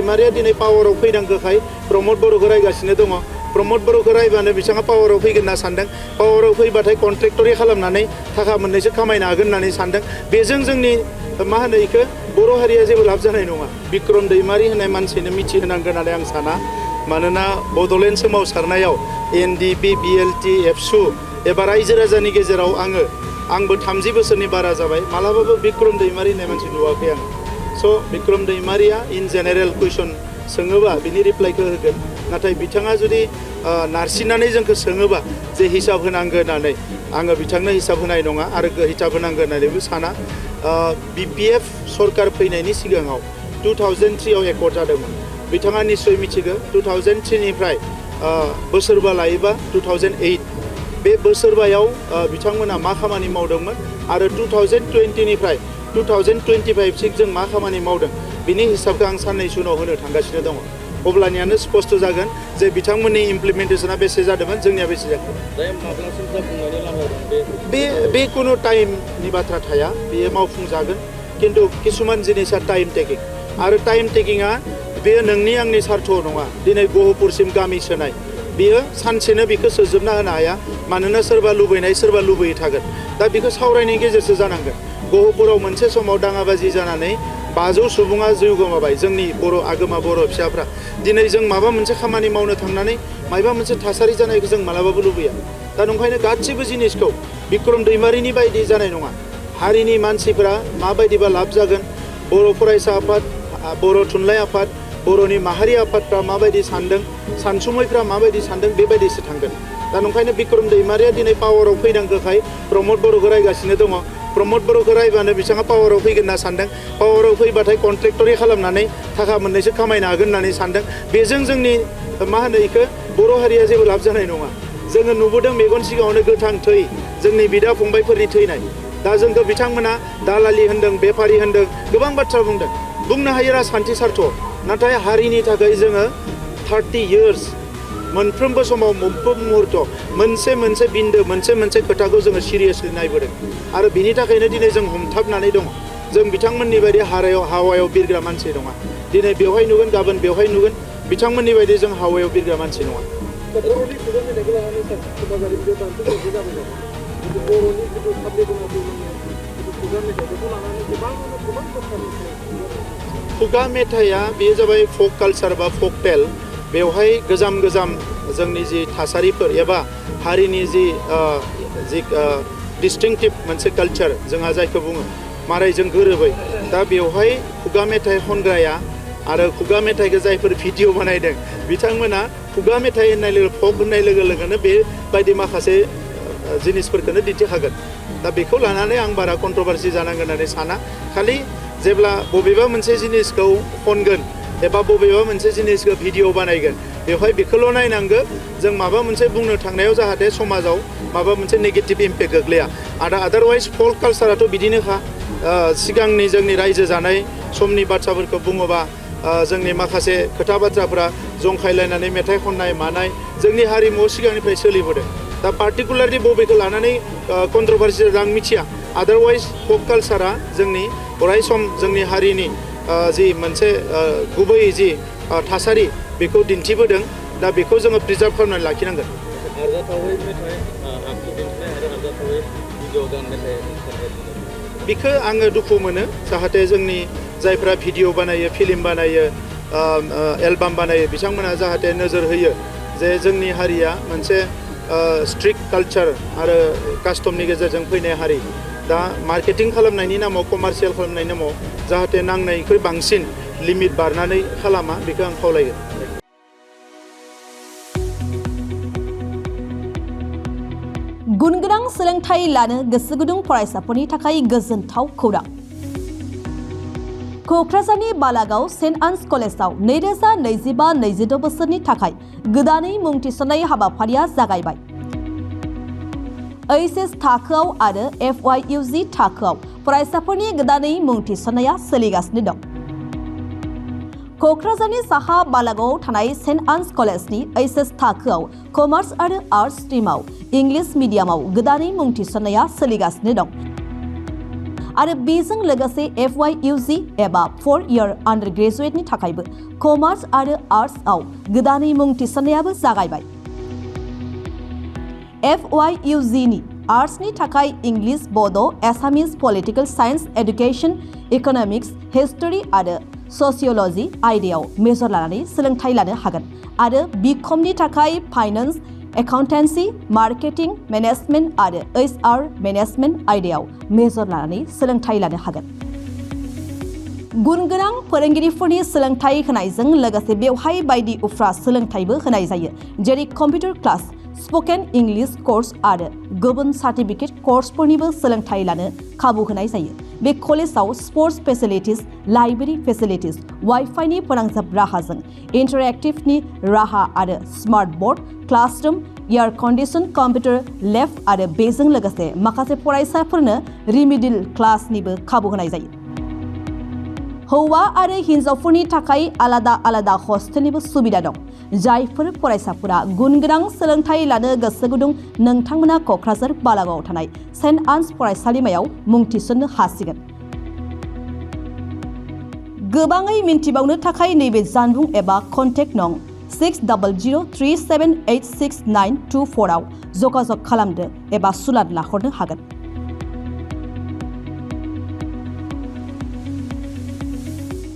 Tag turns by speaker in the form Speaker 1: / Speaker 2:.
Speaker 1: दैमारिया दिनै पावाराव फैनांगौखाय प्रमद बर'खौ रायगासिनो दङ प्रमद बर'खौ रायबानो बिथाङा पावाराव फैगोन होनना सानदों पावाराव फैबाथाय कन्ट्रेक्टरि खालामनानै थाखा मोननैसो खामायनो हागोन होननानै सानदों बेजों जोंनि मा होनो इखो बर' हारिया जेबो लाब जानाय नङा बिक्रम दैमारि होननाय मानसिनो मिथिहोनांगोन होननानै आं साना मानोना बड'लेण्ड सोमावसारनायाव एनडिपि बिएलटि एबसु एबा रायजो राजानि गेजेराव आंबो 30 बोसोरनि बारा जाबाय मालाबाबो बिक्रम दैमारि होननाय मानसि नुवाखै आं स' बिक्रम दैमारिया इन जेनेरेल कुइसन सोङोबा बिनि रिप्लाइखौ होगोन नाथाय बिथाङा जुदि नारसिननानै जोंखौ सोङोबा जे हिसाब होनांगोन होननानै आङो बिथांनो हिसाब होनाय नङा आरो हिसाब होनांगोन होननानैबो साना बिपिएफ सरकार फैनायनि सिगाङाव 2003 आव एकर्ड जादोंमोन बिथाङा निश्चय मिथिगौ 2003 निफ्राय बोसोरबा लायोबा 2008 बे बोसोरबायाव बिथांमोना मा खामानि मावदोंमोन आरो 2020 निफ्राय 2025 सिम जों मा खामानि मावदों बिनि हिसाबखौ आं साननैसो उनाव होनो थांगासिनो दङ अब्लानियानो स्पष्ट जागोन जे बिथांमोननि इमप्लिमेन्टेशना बेसे जादोंमोन जोंनिया बेसे जाखो बे कुनु टाइमनि बाथ्रा थाया बेयो मावफुंजागोन किन्तु किसुमान जिनिसा टाइम टेकिं आरो टाइम टेकिंआ बेयो नोंनि आंनि सार्थ नङा दिनै गहपुरसिम गामि सोनाय बेयो सानसेनो बेखौ सोजोबना होनो हाया मानोना सोरबा लुबैनाय सोरबा लुबैयै थागोन दा बेखौ सावरायनायनि गेजेरजों जानांगोन गहपुराव मोनसे समाव दाङाबाजि जानानै 500 सुबुङा जिउ गोमाबाय जोंनि बर' आगोमा बर' फिसाफ्रा दिनै जों माबा मोनसे खामानि मावनो थांनानै माबा मोनसे थासारि जानायखौ जों मालाबाबो लुबैया दा नंखायनो गासिबो जिनिसखौ बिक्रम दैमारिनि बायदि जानाय नङा हारिनि मानसिफोरा माबायदिबा लाब जागोन बर' फरायसा आफाद बर' थुनलाइ आफाद बर'नि माहारि आफादफ्रा माबायदि सानदों सानसुमैफ्रा माबायदि सानदों बेबायदिसो थांगोन दा नंखायनो बिक्रम दैमारिया दिनै पावाराव फैनांगौखाय प्रमद बर'खौ रायगासिनो दङ प्रमद बर'खौ रायबानो बिथाङा पावाराव फैगोन होनना सानदों पावाराव फैबाथाय कन्ट्रेक्टरि खालामनानै थाखा मोननैसो खामायनो हागोन होननानै सानदों बेजों जोंनि मा होनो इखो बर' हारिया जेबो लाब जानाय नङा जोङो नुबोदों मेगन सिगाङावनो गोथां थै जोंनि बिदा फंबायफोरनि थैनाय दा जोंखौ बिथांमोना दालालि होनदों बेफारि होनदों गोबां बाथ्रा बुंनो हायो राजखान्थि सार्थ नाथाय हारिनि थाखाय जोङो 30 इयार्स मोनफ्रोमबो समाव मोनफ्रोम मुहूर्त मोनसे बिन्दो मोनसे खोथाखौ जोङो सिरियासलि नायबोदों आरो बिनि थाखायनो दिनै जों हमथाबनानै दङ जों बिथांमोननि बायदि हावायाव बिरग्रा मानसि नङा दिनै बेवहाय नुगोन गाबोन बेवहाय नुगोन बिथांमोननि बायदि जों हावायाव बिरग्रा मानसि नङा खुगा मेथाइया बेयो जाबाय फक कालचार बा फक टेल बेवहाय गोजाम जोंनि जि थासारिफोर एबा हारिनि जि डिस्टिंक्टिभ मोनसे कालचार जोंहा जायखौ बुङो मारायजों गोरोबै दा बेवहाय खुगा मेथाइ खनग्राया आरो खुगा मेथाइखौ जायफोर भिडिअ बानायदों बिथांमोना खुगा मेथाइ होननाय लोगो फक होननाय लोगो लोगोनो बेबायदि माखासे जिनिसफोरखौनो दिन्थिखागोन दा बेखौ लानानै आं बारा कन्ट्रोभार्सि जानांगोन होननानै साना खालि जेब्ला बबेबा मोनसे जिनिसखौ खनगोन एबा बबेबा मोनसे जिनिसखौ भिडिअ बानायगोन बेवहाय बेखौल' नायनांगौ जों माबा मोनसे बुंनो थांनायाव जाहाथे समाजाव माबा मोनसे नेगेटिभ इम्पेक्ट गोग्लैया आरो आदारवाइज फल्क कालचाराथ' बिदिनोखा सिगांनि जोंनि रायजो जानाय समनि बाथ्राफोरखौ बुङोबा जोंनि माखासे खोथा बाथ्राफोरा जंखायलायनानै मेथाइ खननाय मानाय जोंनि हारिमुआव सिगांनिफ्राय सोलिबोदों दा पार्टिकुलारलि बबेखौ लानानै कन्ट्रोभार्सि आं मिथिया आदारवाइज फक कालचारा जोंनि अरायसम जोंनि हारिनि जि मोनसे गुबै जि थासारि बेखौ दिन्थिबोदों दा बेखौ जोङो प्रिजार्भ खालामनानै लाखिनांगोन बेखौ आङो दुखु मोनो जाहाथे जोंनि जायफ्रा भिडिअ बानायो फिल्म बानायो एलबाम बानायो बिथांमोना जाहाथे नोजोर होयो जे जोंनि हारिया मोनसे स्ट्रिक्ट कालचार आरो कास्टमनि गेजेरजों फैनाय हारि दा मार्केटिं खालामनायनि नामाव कमार्शियेल खालामनायनि नामाव जाहाथे नांनायनिख्रुइ बांसिन लिमिट बारनानै खालामा बेखौ आं खावलायो
Speaker 2: गुनगोनां सोलोंथाइ लानो गोसो गुदुं फरायसाफोरनि थाखाय गोजोनथाव खौरां क'क्राझारनि बालागाव सेन्ट आन्स कलेजाव 2025-26 बोसोरनि थाखाय गोदानै मुं थिसननाय हाबाफारिया जागायबाय एचएस थाखोआव आरो FYUG थाखोआव फरायसाफोरनि गोदानै मुं थिसननाया सोलिगासिनो दं क'क्राझारनि साहा बालागावआव थानाय सेन्ट आन्स कलेजनि एचएस थाखोआव कमार्स आरो आर्ट्स स्ट्रिमाव इंलिश मिडियामाव गोदानै मुं थिसननाया सोलिगासिनो दं आरो बेजों लोगोसे FYUG एबा 4-year Undergraduate-नि थाखायबो कमार्स आरो आर्ट्सआव गोदानै मुं थिसननायाबो जागायबाय। FYUG-नि आर्ट्सनि थाखाय English, Bodo', Assamese, political science, education, economics, history आरो ससिय'लजि आयदायाव मेजर लानानै सोलोंथाइ लानो हागोन आरो BComनि थाखाय फाइनेन्स, एकाउन्टेन्सि, मार्केटिं, मेनेजमेन्ट आरो HR मेनेजमेन्ट आयदायाव मेजर लानानै सोलोंथाइ लानो हागोन। गुनगोनां फोरोंगिरिफोरनि सोलोंथाइ होनायजों लोगोसे बेवहाय बायदि उफ्रा सोलोंथाइबो होनाय जायो, जेरै computer class, spoken English course आरो गुबुन सार्टिफिकेट कर्सफोरनिबो सोलोंथाइ लानो खाबु होनाय जायो। बे कलेजाव स्पर्ट्स फेसिलिटिज, लाइब्रेरि फेसिलिटिज, वाइफाइनि फोनांजाब राहाजों इन्टारेक्टिभनि राहा आरो smart board, classroom, air condition computer lab आरो बेजों लोगोसे माखासे फरायसाफोरनो रिमिडियल क्लासनिबो खाबु होनाय जायो। हौवा आरो हिन्जावफोरनि थाखाय आलादा आलादा हस्टेलनिबो सुबिदा दं। जायफोर फरायसाफोरा गुनगोनां सोलोंथाइ लानो गोसो गुदुं नोंथांमोना क'क्राझार बालागावआव थानाय सेन्ट आन्स फरायसालिमायाव मुं थिसन्नो हासिगोन। गोबाङै मिन्थिबावनो थाखाय नैबे जानबुं एबा कन्टेक्ट नं 6003786924 आव जगाजग खालामदो एबा सुलाद लाहरनो हागोन।